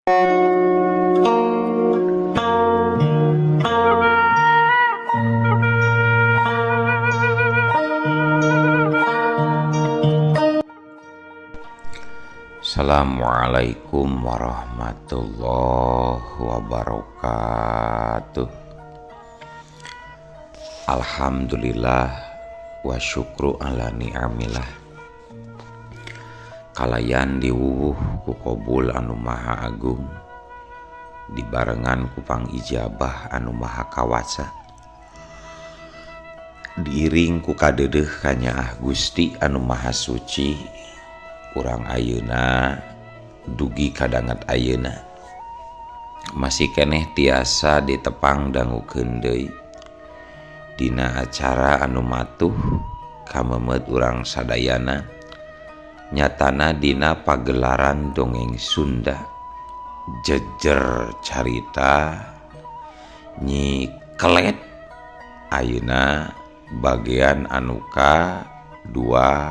Assalamualaikum warahmatullahi wabarakatuh. Alhamdulillah wa syukru ala ni'amillah. Kalayan diwuwuh ku kobul anu maha agung, dibarengan ku pangijabah anu maha kawasa, diiring ku kadeudeuh kanyaah Gusti anu maha suci. Urang ayeuna dugi kadanget ayeuna masih keneh tiasa ditepang dangukeun deui dina acara anu matuh kamemet urang sadayana, nyatana dina pagelaran dongeng Sunda jejer carita Nyi Kelet ayeuna bagian anu ka 12.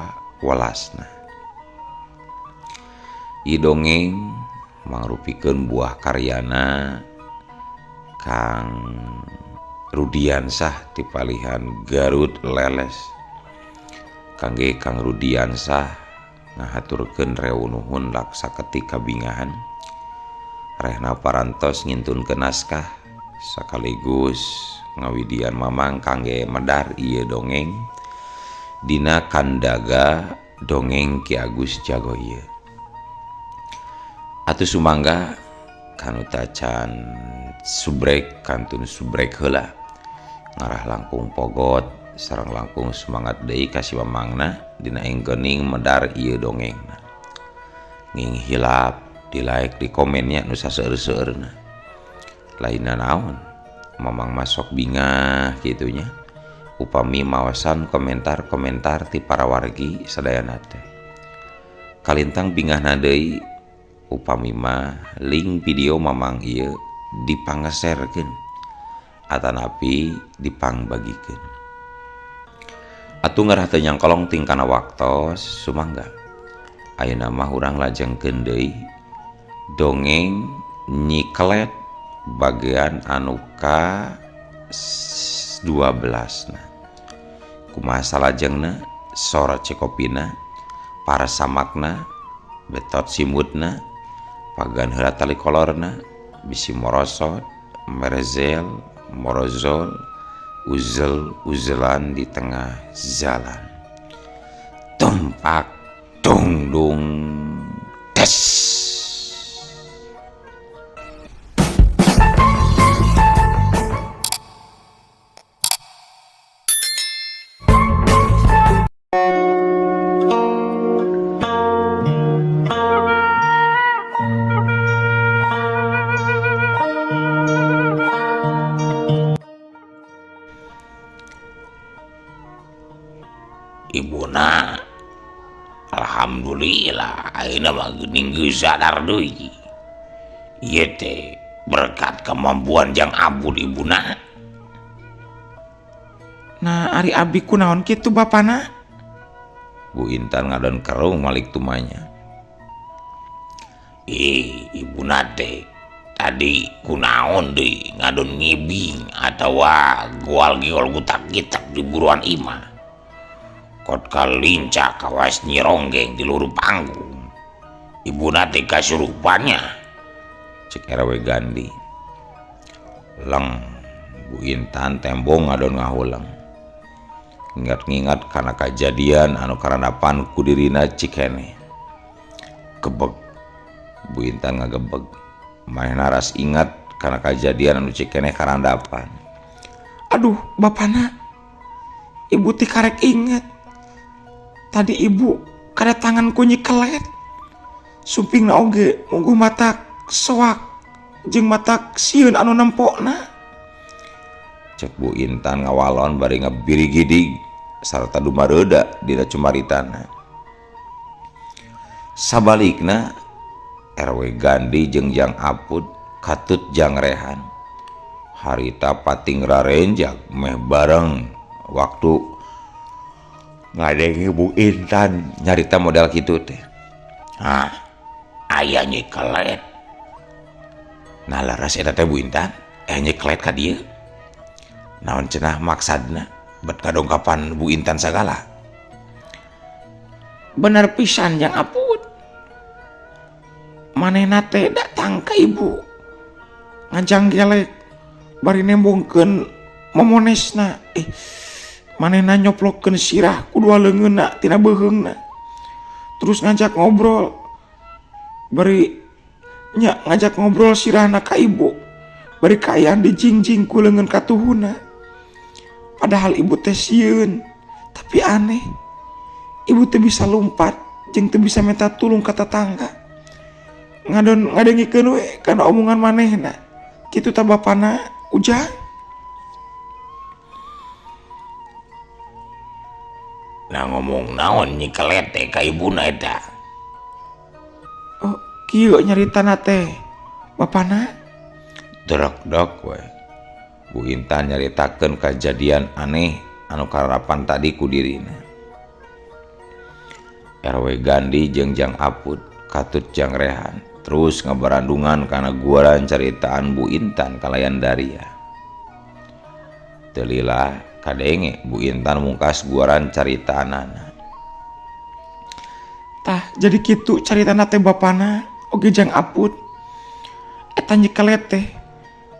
Ieu dongeng mangrupikeun buah karyana Kang Rudiansah ti palihan Garut Leles. Kangge Kang Rudiansah ngahaturkeun rewu nuhun laksa ketika bingahan rehna parantos ngintunkeun naskah sakaligus ngawidian mamang kangge medar ieu dongeng dina kandaga dongeng Ki Agus Jago ieu. Atuh sumangga kanu tacan subrek kantun subrek heula ngarah langkung pogot sareng langkung semangat deui ka si mamangna dina enggening medar ieu dongengna. Nging hilap di like di komennya nu saseueur-seueurna. Lainna naon mamang masok bingah kitu nya upami maosan komentar-komentar ti para wargi sadayana teh. Kalintang bingahna deui upami mah link video mamang ieu dipangeserkeun atanapi dipangbagikeun. Atuh ngarah teu nyangkolong tingkana waktos sumangga ayeuna mah urang lajengkeun deui dongeng Nyi Kelet bagian anu ka 12 na. Kumaha salajengna sora cekopina para samakna betot simutna pagan heula tali kolorna bisi morosot merezel morozol uzel uzelan di tengah jalan tumpak dungdung des. Ibuna alhamdulillah ayeuna mah geuning geus sadar deui. Ieu teh berkat kemampuan jang abud ibuna. Nah ari abdi kunaon kitu bapana? Bu Intan ngadon kerung malik tumanya. Ih ibuna teh tadi kunaon deui ngadon ngibing atawa goal-giol gutak-gitak di buruan imah. Kot kalincah kawas Nyi Ronggeng di luhur panggung. Ibuna teh kasurupannya. Cek RW Gandhi. Leng Bu Intan tembong ngadon ngahulang. Ngingat-ngingat kana kajadian anu karandapan ku dirina cikene. Gebeg. Bu Intan ngagebeg. Manehna ras ingat kana kajadian anu cikene karandapan. Aduh, bapana. Ibu ti karek inget. Tadi ibu kedatangan ku Nyi Kelet. Sumpingna oge mungguh matak soak jeung matak sieun anu nempokna. Cek Bu Intan ngawalon bari ngabirigidig sarta dumareuda dina cumaritana. Sabalikna RW Gandhi jeung Jang Apud katut Jang Rehan. Harita pating rarenjak meh bareng waktu ngadenge Bu Intan nyarita model kitu teh. Hah, aya Nyi Kelet. Nah leres eta teh Bu Intan, eh nyeklet ka dieu. Naon cenah maksadna bet kadongkapan Bu Intan sagala. Bener pisan Jang Apud. Manehna teh datang ka ibu ngajang gelek bari nembongkeun momonesna. Manehna nyoplokeun sirah ku dua leungeunna tina beuheungna. Terus ngajak ngobrol bari nya ngajak ngobrol sirahna ka ibu. Bari kaayaan dijingjing ku leungeun katuhuna. Padahal ibu teh sieun, tapi aneh. Ibu teh bisa lumpat jeung teu bisa minta tulung ka tetangga. Ngadon ngadengikeun we kana omongan manehna. Kitu tah bapana Ujang. Nah ngomong naon nyi kelet teh ka ibuna eta? Oh, kieu nyaritana teh bapana. Drekdok we. Bu Intan nyaritakeun kajadian aneh anu kararapan tadi ku dirina. RW Gandhi jeung Jang Apud katut Jang Rehan terus ngabarandungan kana guaran caritaan Bu Intan kalayan Daria. Teu lila kadenge Bu Intan mungkas guaran caritaanana. Tah jadi kitu caritana teh bapana oge Jang Apud. Eta nyikelet teh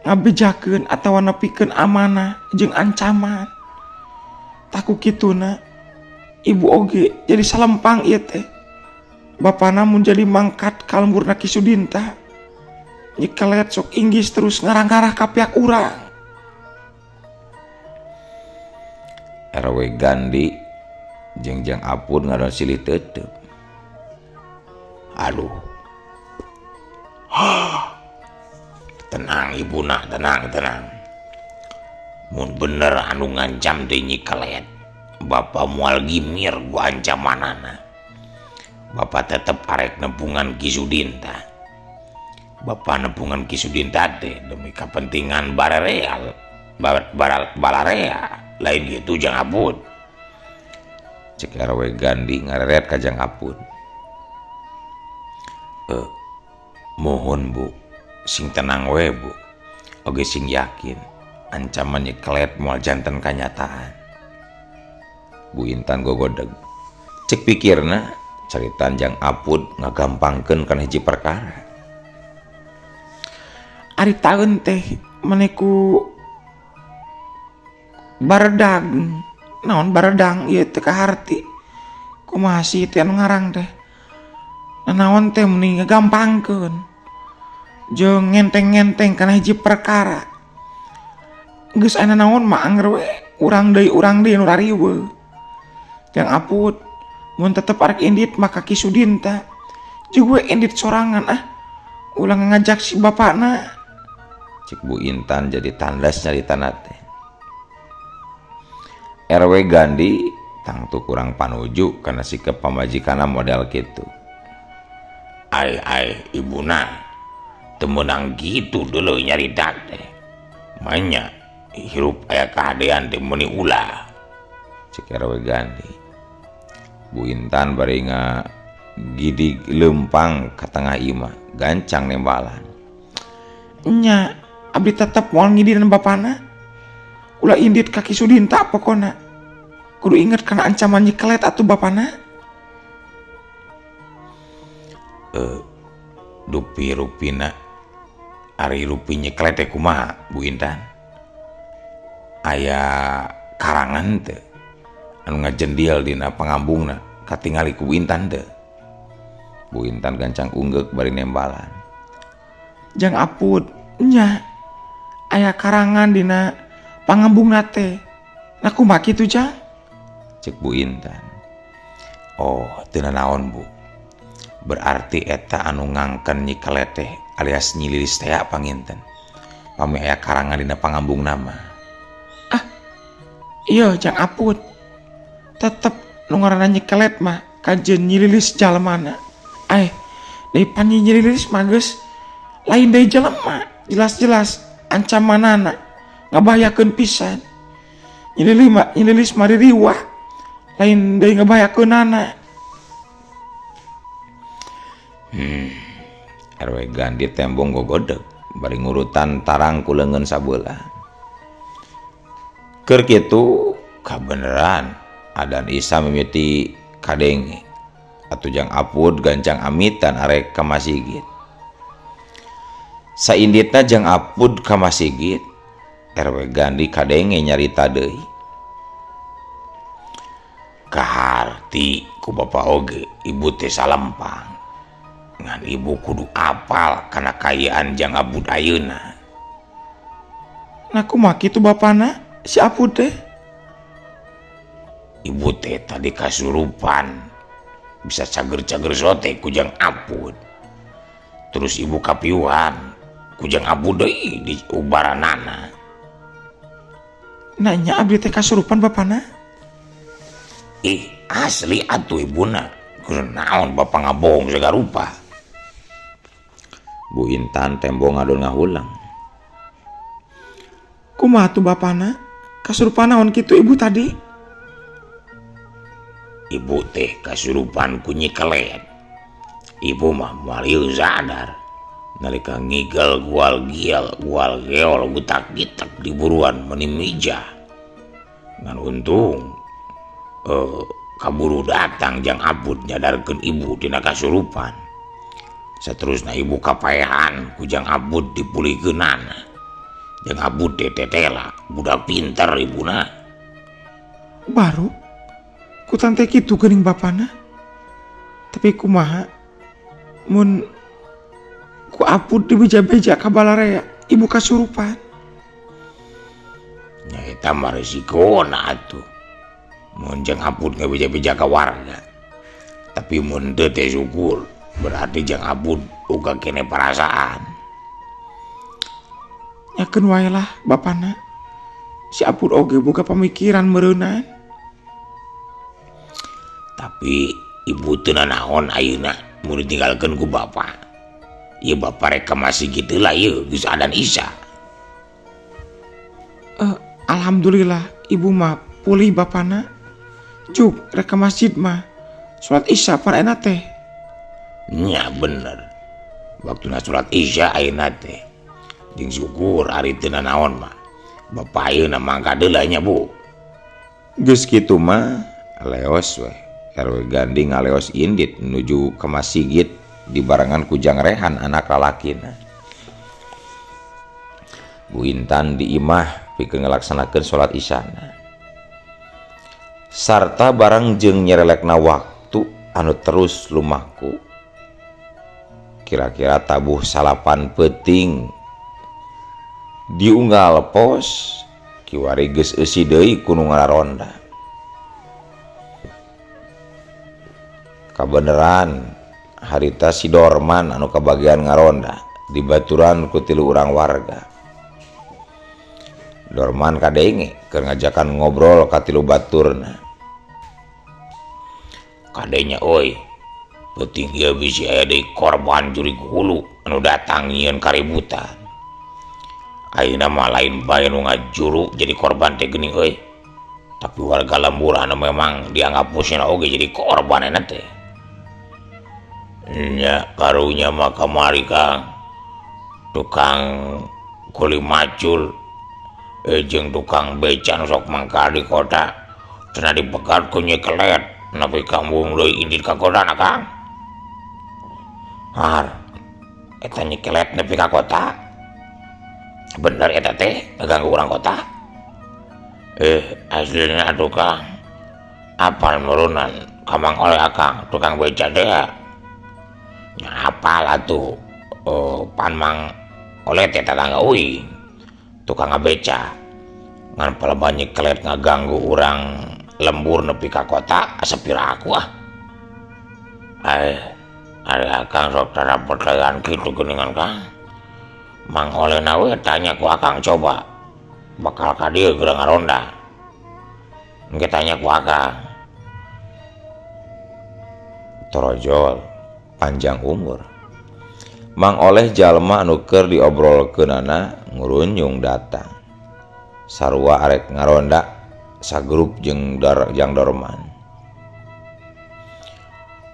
ngabejakeun atawa nepikeun amanah jeung ancaman. Tah ku kituna ibu oge jadi salempang ieu teh. Bapana mun jadi mangkat ka lemburna Ki Sudinta. Nyikelet sok inggis terus ngarang-ngarah ka pihak urang. RW Gandhi jeung Jang Apud ngadon silih teuteub. Aduh. Tenang ibuna, tenang, tenang. Mun bener anu ngancam teh nyikelet, bapa moal gimir ku ancamanana. Bapa tetep arek nepungan Ki Sudinta. Bapa nepungan Ki Sudinta teh demi kepentingan balareal, balarea, lain gitu Jang Apud. Cek RW Gandhi ngareret ka Jang Apud. Mohon Bu, sing tenang we Bu. Oge sing yakin ancaman nyikelet moal janten kanyataan. Bu Intan gogodeg. Cek pikirna caritaan Jang Apud ngagampangkeun kana hiji perkara. Ari taeun teh maneh ku baredag. Naon baredang ieu teh kaharti. Kumaha sih teh anu ngarang teh? Nanaon teh meni ngagampangkeun. Jeung ngenteng-ngenteng kana hiji perkara. Geus aya nanaon mah anger we, urang deui nu rariweuh. Jang Apud mun tetep arek indit mah ka Ki Sudinta. Jeung we indit sorangan ah. Ulah ngajak si bapana. Cek Bu Intan jadi tandas nyaritana teh. RW Gandhi tangtu kurang panuju kana sikap pamajikanna model kitu. Ai ai ibuna teu meunang kitu deuleu nyarita teh. Manya hirup aya kahadean teh meuni ulah. Cek RW Gandhi. Bu Intan bari ngagidig leumpang ka tengah imah, gancang nembalan. Nya, abdi tetep moal ngidinan bapana. Ulah indit ka Ki Sudinta pokona. Kudu inget kana ancaman nyikelet atuh bapana. Dupi rupina ari rupi nyikelet teh kumaha Bu Intan? Aya karangan teu anu ngajendil dina pangambungna katingali ku Bu Intan teu? Bu Intan gancang unggeuk bari nembalan. Jang Apud nya aya karangan dina pangambungna teh. Nah kumaha kitu Jang? Cek Bu Intan. Oh, teu nanaon Bu. Berarti eta anu ngangken nyikelet teh alias nyililis teh panginten. Pami aya karangan dina pangambungna mah. Ah, iya Jang Apud. Tetep nu ngaranna nyikelet mah kajeun nyililis jalmana. Ai, deui pan nyililis mah geus lain deui jelema, jelas-jelas ancamanana ngabahayakeun pisan. Nyililis mah ririwah, lain deui ngabahayakeunana. RW Gandhi tembong gogodeg Bari ngurutan tarang ku leungeun sabelah. Keur kitu kabeneran adan Isya mimiti kadenge. Atuh Jang Apud gancang amitan arek ka masigit. Sainditna Jang Apud ka masigit, RW Gandhi kadenge nyarita deui. Kaharti ku bapa oge ibu teh salempang. Ngan ibu kudu apal kana kaayaan Jang Apud ayeuna. Nah kumaha kitu bapana si Apud teh? Ibu teh tadi kasurupan bisa cager-cager sote ku Jang Apud. Terus ibu kapiuhan ku Jang Apud deui di ubaranana. Nanya abdi teh kasurupan bapana? Ih, asli atuh ibuna. Kunaon bapa ngabohong sagarupa. Bu Intan tembo ngadon ngahulang. Kumaha tuh bapana? Kasurupan naon kitu ibu tadi? Ibu teh kasurupan ku Nyi Kelet. Ibu mah moal sadar. Nalika ngigel gual giel gual geol gutak gitak di buruan meni mijah. Ngan untung kaburu datang Jang Apud nyadarkeun ibu tina kasurupan. Saterusna ibu kapaehan ku Jang Apud dipulihkeunana. Jang Apud teh tetela budak pinter ibuna. Baru ku tante kitu geuning bapana. Tapi kumaha mun ku Apud dibeja-beja ka balarea ibu kasurupan. Nya eta mah resikona atuh. Mun Jang Apud ngabeja-beja ka warga. Tapi mun teu teh syukur, berarti Jang Apud uga kene perasaan. Nyakeun wae lah bapana. Si Apud oge boga pamikiran meureunan. Tapi ibu teu nanaon ayeuna mun ditinggalkeun ku bapa. Ieu bapa rek ka masjid heula ieu geus adan Isya. Alhamdulillah ibu mah pulih bapana. Juk rek ka masjid mah salat Isya pan ayeuna teh. Nya bener. Waktuna salat Isya ayeuna teh. Jeung syukur ari teu nanaon mah. Bapa ayeuna mangkat heula nya Bu. Geus kitu mah leos weh. RW Gandhi ngaleos indit nuju ke masjid dibarengan ku Jang Rehan anak lalakina. Bu Intan di imah pikeun ngalaksanakeun salat Isyana. Sarta barang jeung nyerelekna waktu anu terus lumaku. Kira-kira tabuh salapan peuting diunggal pos kiwari geus eusi deui ku nu ngararonda. Kabeneran harita si Dorman anu kabagian ngaronda dibaturan ku tilu urang warga. Dorman kadenge keur ngajakan ngobrol ka tilu baturna. Kadenya euy, peuting ieu bisi aya deui korban jurig hulu anu datang nyieun kaributan. Ayeuna mah lain bae nu ngajuru jadi korban teh geuning euy. Tapi warga lembur anu memang dianggap musina oge jadi korban ayeuna teh. Nya karunya mah kamari Kang. Tukang kuli macul jeung tukang beca nu sok mangkal di kota cenah dipegat ku Nyi Kelet nepi ka embung deui indit ka kota na Kang. Har eta Nyi Kelet nepi ka kota. Bener eta teh ngaganggu urang kota. Aslina atuh Kang. Apal meureunan ka Mang Oleh akang tukang beca teh. Nya apal atuh pan Mang Oleh teh tatangga uing. Tukang ngabeca ngan palebah Nyi Kelet ngaganggu urang lembur nepi ka kota asa piraku ah. Ari akang sok tara percayaan kitu geuningan Kang. Mang Oleh na we tanya ku akang coba bakal ka dieu geura ngaronda. Engke tanya ku akang. Torojol panjang umur. Mang Oleh jalma anu keur diobrolkeunana ngurunyung datang. Sarua arek ngaronda sagrup jeung Jang Dorman.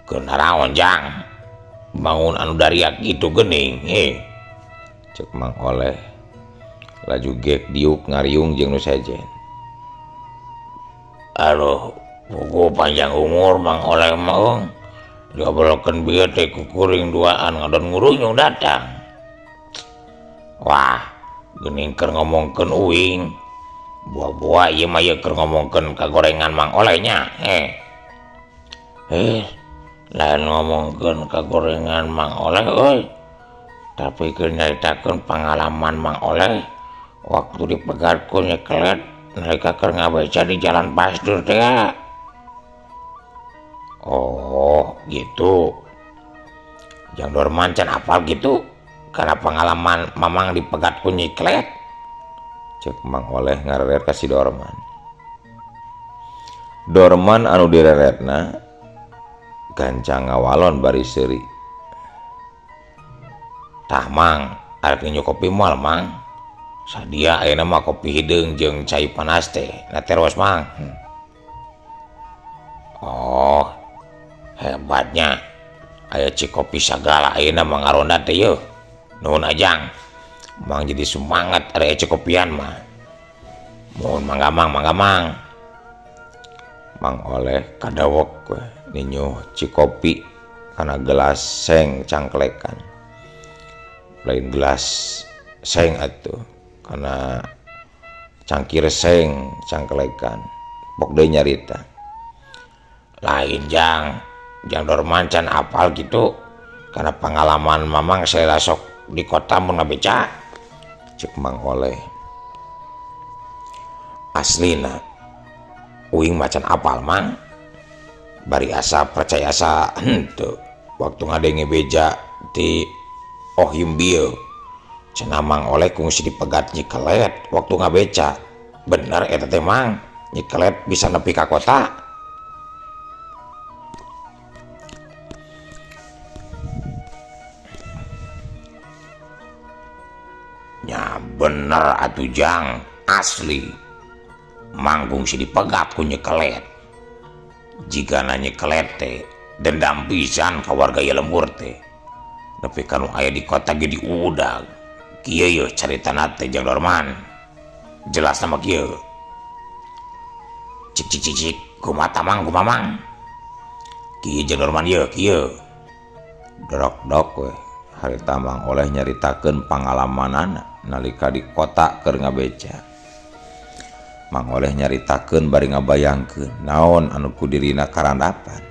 Keur naraon Jang? Bangun anu dariak kitu geuning. Cek Mang Oleh laju gek diuk ngariung jeung nu sejen. Aduh, pugu panjang umur Mang Oleh mah diobrolkeun bieu teh ku kuring duaan ngadon ngurunyung datang. Wah, geuning keur ngomongkeun uing. Buah-buah ieu mah ieu keur ngomongkeun kagorengan Mang Oleh nya. Lain ngomongkeun kagorengan Mang Oleh euy. Tapi keur nyaritakeun pangalaman Mang Oleh waktu dipegat ku nyekelet nalika keur ngabeca di Jalan Pasteur teh. Oh, gitu. Jang Dorman can apal gitu karena pengalaman Mamang dipegat ku nyiklet. Cek Mang Oleh ngareret ka si Dorman. Dorman anu direretna gancang ngawalon bari seuri. Tah Mang, arek nginyu kopi moal Mang. Sadia ayeuna mah kopi hideung jeung cai panas teh. Na teros Mang. Oh, hebatnya. Aya cikopi sagala ayeuna mah ngaronda teh yeuh. Nuhun Ajang. Mang jadi semangat aya cikopian mah. Mohon mangga Mang, mangga Mang. Mang Oleh kadawek we ninyuh cikopi kana gelas seng cangklekan. Lain gelas seng atuh, kana cangkir seng cangklekan. Pok deui nyarita. Lain Jang, Jang Dorman can apal gitu karena pengalaman Mamang saya sok di kota mun ngabeca. Cek Mang Oleh. Aslina uing macan apal Mang. Bari asa percaya asa henteu waktu ngadenge beja ti Ohim bieu. Cenah Mang Oleh kungsi dipegat nyikelet waktu ngabeca. Bener eta teh Mang, nyikelet bisa nepi ka kota. Nya bener atuh Jang, asli. Manggung si dipegat ku nyekelet. Jika nyekelet teh dendam pisan ka warga ieu lembur teh. Nepi ka nu aya di kota ge diudag. Kieu yeuh caritana teh Jang Dorman. Jelas nama kieu. Cik cik cik cik kumaha Mang, kumaha Mang. Kieu Jang Dorman yeuh kieu. Dorok-dok we harita Mang Oleh nyaritakeun pangalamanana nalika di kota keur ngabeca. Mang Oleh nyaritakeun bari ngabayangkeun naon anu ku dirina karandapan.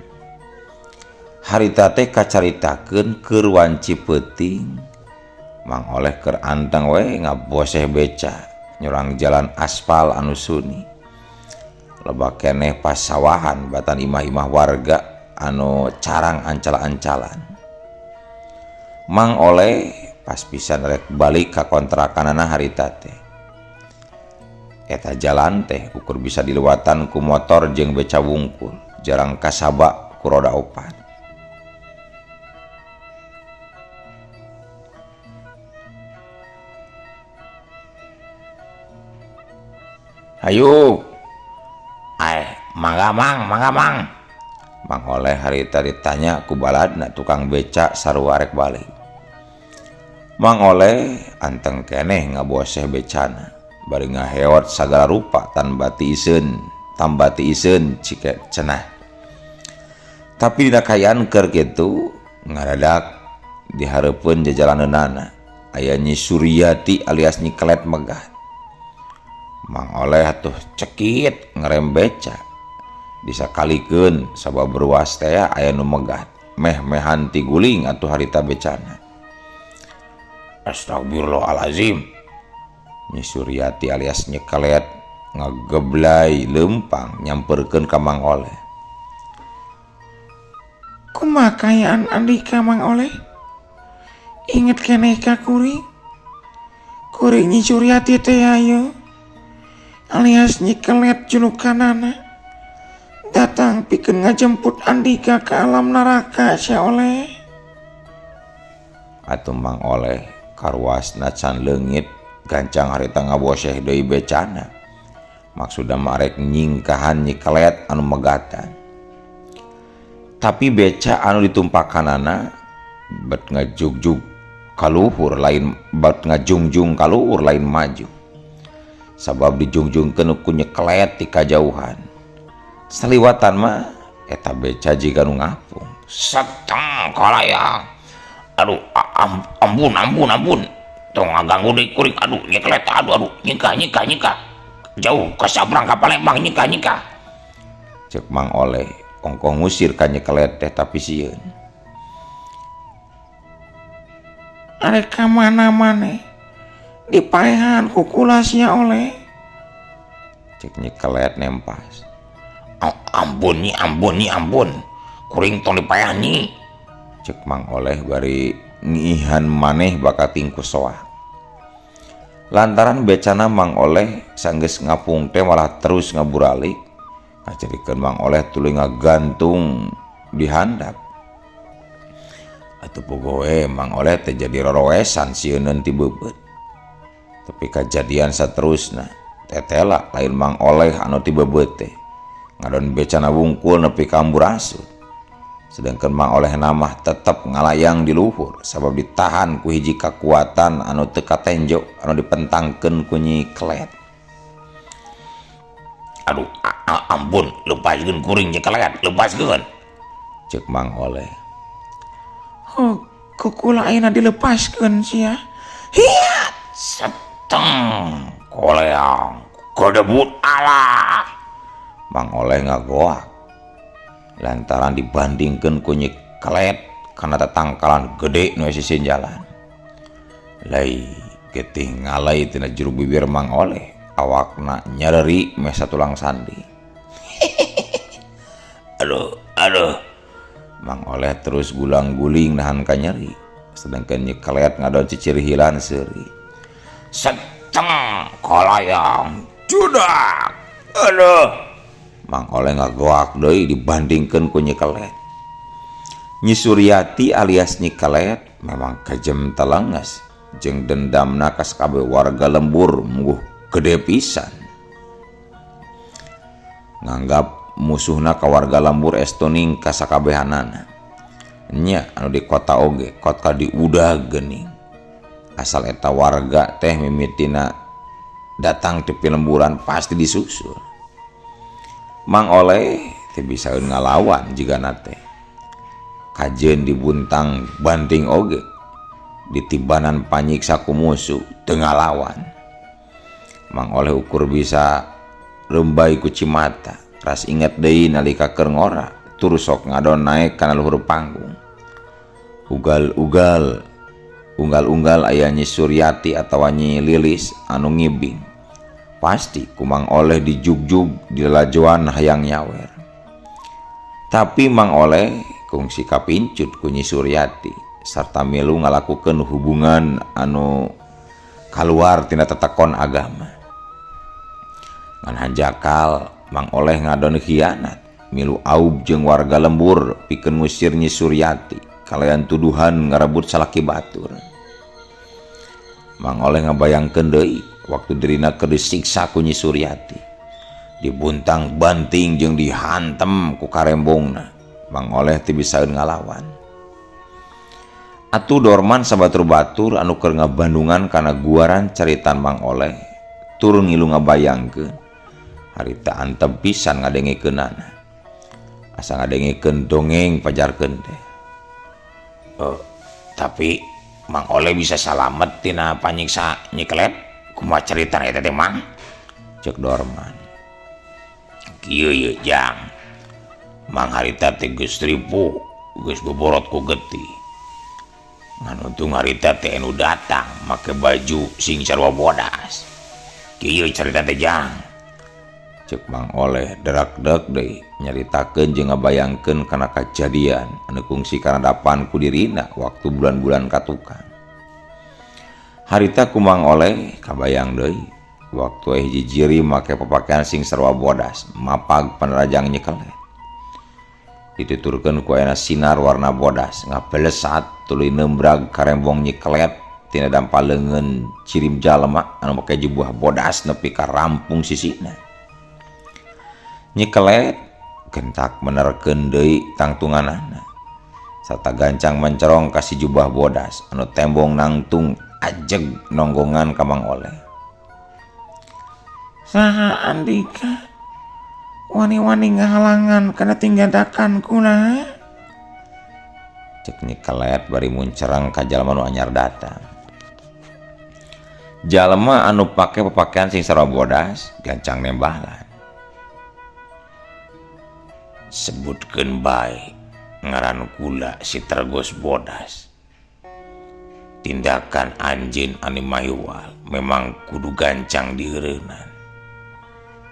Harita teh kacaritakeun keur wanci peuting. Mang Oleh keur anteng we ngaboseh beca nyurang jalan aspal anu suni. Loba keneh pasawahan batan imah-imah warga anu carang ancal-ancalan. Mang Oleh pas pisan rek balik ka kontrakanana harita teh. Eta jalan teh ukur bisa diluatan ku motor jeung beca wungkul, jarang kasaba ku roda opat. Hayu. Mangga Mang, mangga Mang. Mang Oleh harita ditanya ku baladna tukang beca sarua rek balik. Mang Oleh anteng keneh ngaboseh becana bari ngaheot sagala rupa tanpa ti iseun cike cenah. Tapi dina kaayaan keur kitu ngadadak di hareupeun jajalaneunana aya Nyi Suryati alias Nyi Kelet megah. Mang Oleh atuh cekit ngerem beca disakalikeun sabab ruas teh aya nu megat meh-mehan ti guling atuh harita becana. Astagfirullahalazim. Nyi Suryati alias Nyi Kelet ngageblay leumpang nyamperkeun ka Mang Oleh. Kumaha kaayaan Andika Mang Oleh? Inget keneh ka kuring? Kuring Nyi Suryati teh ayo alias Nyi Kelet julukanana datang pikeun ngajemput Andika ke alam neraka sia Oleh. Atuh Mang Oleh karuasna can leungit gancang harita ngaboseh deui becana. Maksudna mah rek nyingkahan Nyi Kelet anu megatan. Tapi beca anu ditumpakanana bet ngajugjug Kaluhur lain bat ngajungjung kaluhur lain maju. Sabab dijungjungkeun ku nyekelet ti kajauhan. Saliwatan mah eta beca jiga nu ngapung. Seteng kalayang. Aduh, ampun ampun ampun. Tong ngaganggu deui kuring. Aduh, nyekelet, aduh aduh, nyingkah nyingkah nyingkah. Jauh ka sabrang ka Palembang nyingkah nyingkah. Cek Mang Oleh ongkoh ngusir ka nyekelet teh tapi sieun. Arek ka mana maneh? Dipaehan ku kula sia Oleh. Cek nyekelet nempas. Ampun nyi, ampun nyi, ampun. Kuring tong dipaehan nyi. Cek Mang Oleh bari ngiihan maneh bakal tingku soah. Lantaran becana Mang Oleh sanggeus ngapung teh malah terus ngaburalik. Kajadikeun Mang Oleh tuluy ngagantung di handap. Atuh pogoe Mang Oleh teh jadi roroesan sieuneun ti beubeut. Tapi kajadian saterusna tetela lain Mang Oleh anu ti beubeut teh. Ngadon becana wungkul nepi ka amburasut. Sedangkan Mang Oleh namah tetep ngalayang di luhur sabab ditahan ku hiji kakuatan anu teu katenjo anu dipentangkeun ku Nyi Kelet. Aduh, ampun, lepaskeun kuring Nyi Kelet, lepaskeun. Cek Mang Oleh. Oh, kukula ayeuna dilepaskeun sia. Hiat, seteng koleang kodebut Allah. Mang Oleh ngagoak lantaran dibandingkeun ku Nyi Kelet kana tatangkalan gede nu sisi jalan. Lai getih ngalai tina jero bibir Mang Oleh, awakna nyareri meh satulang sandi. Aduh, aduh. Mang Oleh terus gulang-guling nahan kanyeri, sedangkan Nyi Kelet ngadon cicirihilan seuri. Seteng kolayang judak. Aduh. Mang Oleh ngagoak deui dibandingkeun ku Nyi Kelet. Nyi Suryati alias Nyi Kelet memang kejem telenges jeung dendamna ka sakabeh warga lembur mungguh gede pisan. Nganggap musuhna ka warga lembur estoning ka sakabehanana. Nya anu di kota oge, kota diudag geuning. Asal eta warga teh mimitina datang ti pilemburan pasti disusul. Mang Oleh teu bisaeun ngalawan jigana teh. Kajeun dibuntang banting oge, ditibanan panyiksa ku musuh teu ngalawan. Mang Oleh ukur bisa rembai ku cimata, ras inget deui nalika keur ngora, tur sok ngadon naek kana luhur panggung. Ugal-ugal, unggal-unggal aya Nyi Suryati atawa Nyi Lilis anu ngibing. Pasti ku Mang Oleh dijugjug di lalajoan hayang nyawer. Tapi Mang Oleh kungsi kapincut ku Nyi Suryati sarta milu ngalakukeun hubungan anu kaluar tina tetekon agama. Ngan hanjakal Mang Oleh ngadon khianat, milu aub jeung warga lembur pikeun ngusir Nyi Suryati kalayan tuduhan ngarebut salaki batur. Mang Oleh ngabayangkeun deui waktu dirina keur disiksa ku Nyi Suryati, dibuntang banting jeung dihantem ku karembongna. Mang Oleh teu bisaeun ngalawan. Atuh Dorman sabatur-batur anu keur ngabandungan kana guaran caritan Mang Oleh turun ngilu ngabayangkeun harita antep pisan ngadengekeunana. Asa ngadengekeun dongeng pajarkeun teh. Tapi Mang Oleh bisa salamet tina panyiksa Nyi Kelet? Kumaha caritana eta teh Mang? Cek Dorman. Kieu ye jang. Mang harita teh geus ripuh, geus boborot ku getih. Ngan untung harita teh anu datang make baju sing sarua bodas. Kieu carita teh jang. Cek Mang Oleh derak-dek deui nyaritakeun jeung ngabayangkeun kana kajadian anu kungsi karadapan ku dirina waktu bulan-bulan katukang. Harita ku Mang Oleh kabayang deui waktu hiji jiri make papakaian sing sarua bodas mapag panerajang Nyi Kelet. Dituturkeun ku ayana sinar warna bodas ngabelesat tuluy nembrag karembong Nyi Kelet tina dampal leungeun cirim jalma anu make jubuah bodas nepi ka rampung sisina. Nyi Kelet gentak menerkeun deui tangtunganana. Sarta gancang mencerong ka si jubah bodas anu tembong nangtung ajeg nonggongan ka Mang Oleh. Saha Andika wani-wani ngahalangan kana tinggadakan kula. Cek Nyi Kelet bari muncerang ka jalma nu anyar datang. Jalma anu pake pepakean sing sarua bodas gancang nembalan. Sebutkeun bae ngaran kula si Tergos Bodas. Tindakan anjeun anu mahiwal memang kudu gancang diheureunan.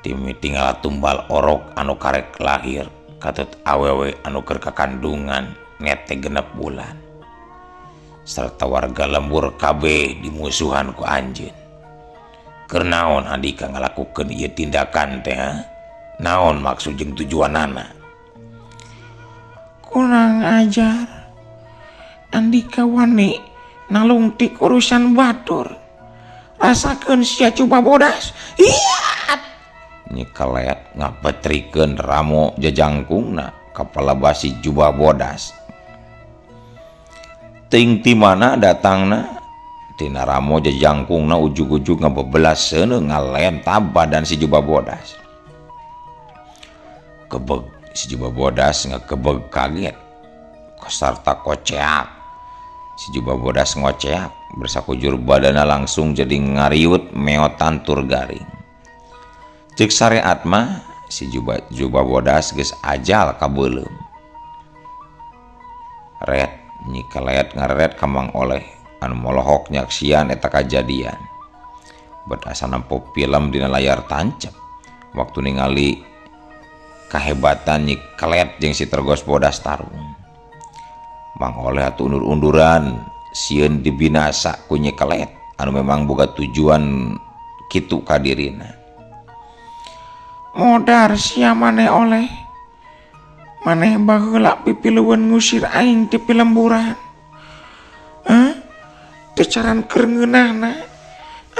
Timi tinggal tumbal orok anu karek lahir katut awewe anu keur kakandungan nete genep bulan. Serta warga lembur kabeh dimusuhan ku anjeun. Keur naon andika ngalakukeun ieu tindakan teh? Naon maksud jeung tujuanana? Kurang ajar. Andika wani nalungtik urusan batur. Rasakeun sia coba bodas. Iya. Nyi Kelet ngapetrikeun ramo jajangkungna kapala basi jubah bodas. Ting ti mana datangna? Tina ramo jajangkungna ujug-ujug ngabebelas seuneu ngalentab badan si jubah bodas. Kebeg si jubah bodas ngakebeg kaget sarta koceak. Si jubah bodas ngoceak bersakujur badana langsung jadi ngariut meotan tur garing. Cek syariat mah si jubah bodas geus ajal kabeuleum. Ret Nyi Kelet ngareret ka Mang Oleh anu molohok nyaksian eta kajadian. Bet asa nempo film dina layar tancep waktu ningali kahebatan Nyi Kelet jeung si Tergos Bodas tarung. Mang Oleh atuh undur-unduran sieun dibinasa ku Nyi Kelet anu memang boga tujuan kitu ka dirina. Modar sia maneh Oleh. Maneh baheula pipilueun ngusir aing ti pilemburan. Hah? Teu caran keur ngeunahna.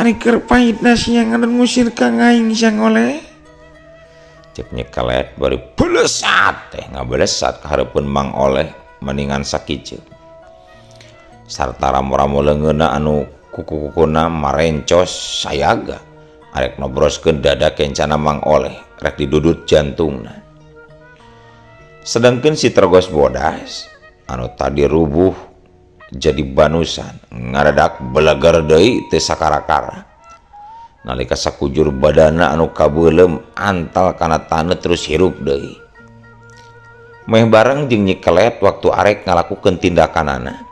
Ari keur pahitna sia ngadon ngusir ka aing sia Oleh. Cek Nyi Kelet bari belesat teh ngabelesat ka hareupeun Mang Oleh mendingan sakieu. Sarta ramo-ramo leungeunna anu kuku-kukuna marencos sayaga arek nobroskeun dada kencana Mang Oleh rek didudut jantungna. Sedangkan si Tergos Bodas anu tadi rubuh jadi banusan ngadadak beleger deui teu sakara-kara. Nalika sakujur badana anu kabeuleum antal kana taneuh terus hirup deui. Meh bareng jeung Nyi Kelet waktu arek ngalakukeun tindakanana.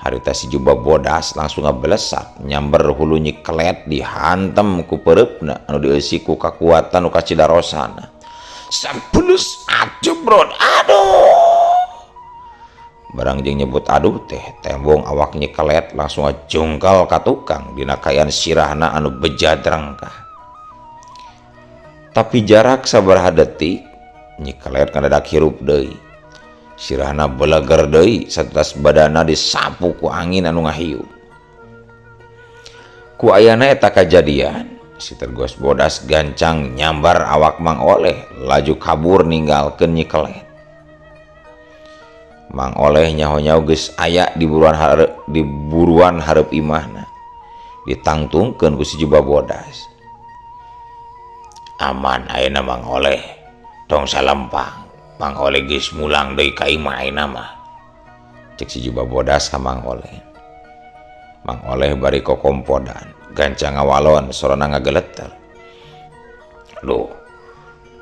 Harita si jubah bodas langsung ngabelesat nyamber hulu Nyi Kelet dihantem ku pereupna anu dieusi ku kakuatan nu kacidarosana. Sapulus ajubrot aduh. Barang jeung nyebut aduh teh tembong awak Nyi Kelet langsung ngajungkal ka tukang dina kaayaan sirahna anu bejad rengkah. Tapi jarak sabaraha detik Nyi Kelet ngadadak hirup deui. Sirahna beleger deui satas badana disapu ku angin anu ngahiup. Ku ayana eta kajadian si Tergos Bodas gancang nyambar awak Mang Oleh laju kabur ninggalkeun Nyi Kelet. Mang Oleh nyaho-nyaho geus aya di buruan hareup imahna. Ditangtungkeun ku si jubah bodas. Aman ayeuna Mang Oleh, tong salempang. Mang Oleh geus mulang deui ka imah ayeuna mah. Cek si jubah bodas ka Mang Oleh. Mang Oleh bari kokompodan, gancang ngawalon sorona ngageleter. Duh,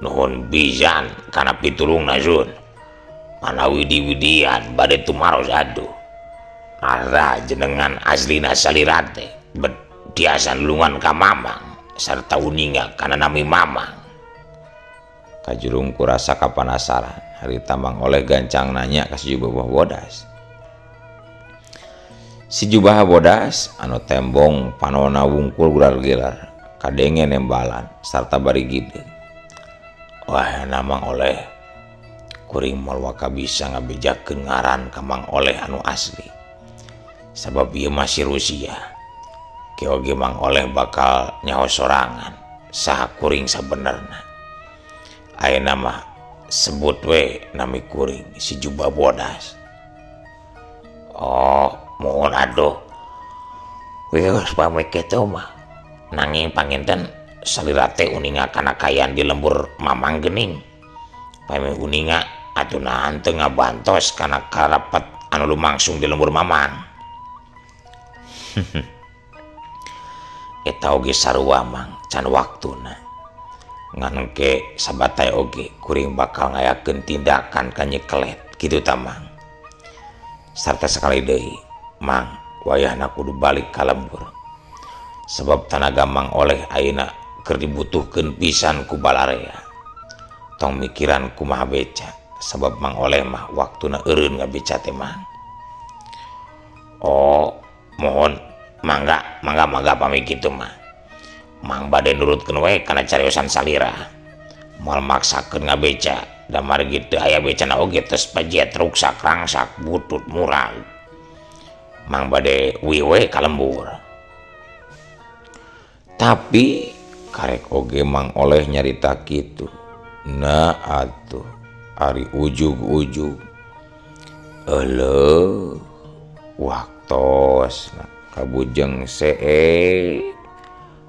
nuhun pisan kana pitulungna Sun. Mana widi-widian bade tumaros aduh. Ara jenengan aslina salira teh bet tiasa nulungan ka Mamang sarta uninga kana nami Mamang. Kajurung kurasa kapanasaran, harita Mang Oleh gancang nanya ka si jubah bodas. Si jubah bodas anu tembong panona wungkul gular-gilar, kadenge nembalan sarta bari gideung. Wah, Mang Oleh kuring moal waka bisa ngabejakeun ngaran ka Mang Oleh anu asli. Sabab ieu masih Rusia. Keoge Mang Oleh bakal nyaho sorangan saha kuring sabenerna. Ayeuna mah sebut we nami kuring si jubah bodas. Oh mohon aduh wios pamit kitu mah nanging panginten salira teh uninga kana kaayaan di lembur Mamang geuning pami uninga atuh nahan teu ngabantos kana karapet anu lumangsung di lembur Mamang. Eta oge sarua Mang can waktuna ngan engke sabatay oge kuring bakal ngayakeun tindakan ka Nyi Kelet kitu ta Mang. Sarta sakali deui Mang wayahna kudu balik ka lembur sebab tanaga Mang Oleh ayeuna keur dibutuhkeun pisan ku balarea. Tong mikiran kumaha beca sebab Mang Oleh mah waktuna eureun ngabeca teh Mang. Oh mohon mangga mangga mangga pamit kitu mah. Mang bade nurutkeun we kana cariosan salira. Moal maksakeun ngabeca da margi teu aya becana oge tos pejet ruksak rangsak butut murag. Mang bade uih we ka lembur. Tapi karek oge Mang Oleh nyarita kitu. Nah atuh ari ujug-ujug euleuh waktosna kabujeng see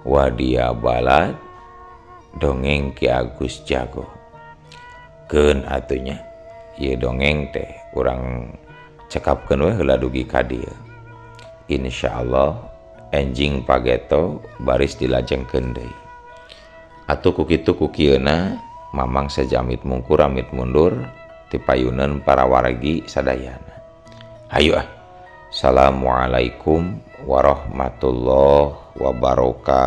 wadia balad dongeng Ki Agus Jago. Keun atunya ieu dongeng teh urang cekapkeun we heula dugi ka dieu. Insyaallah enjing pageto baris dilajengkeun deui. Atuh ku kitu ku kieuna Mamang sejamit mungkur amit mundur tipayuneun para wargi sadayana. Hayu ah. Assalamualaikum warahmatullahi wabarakatuh.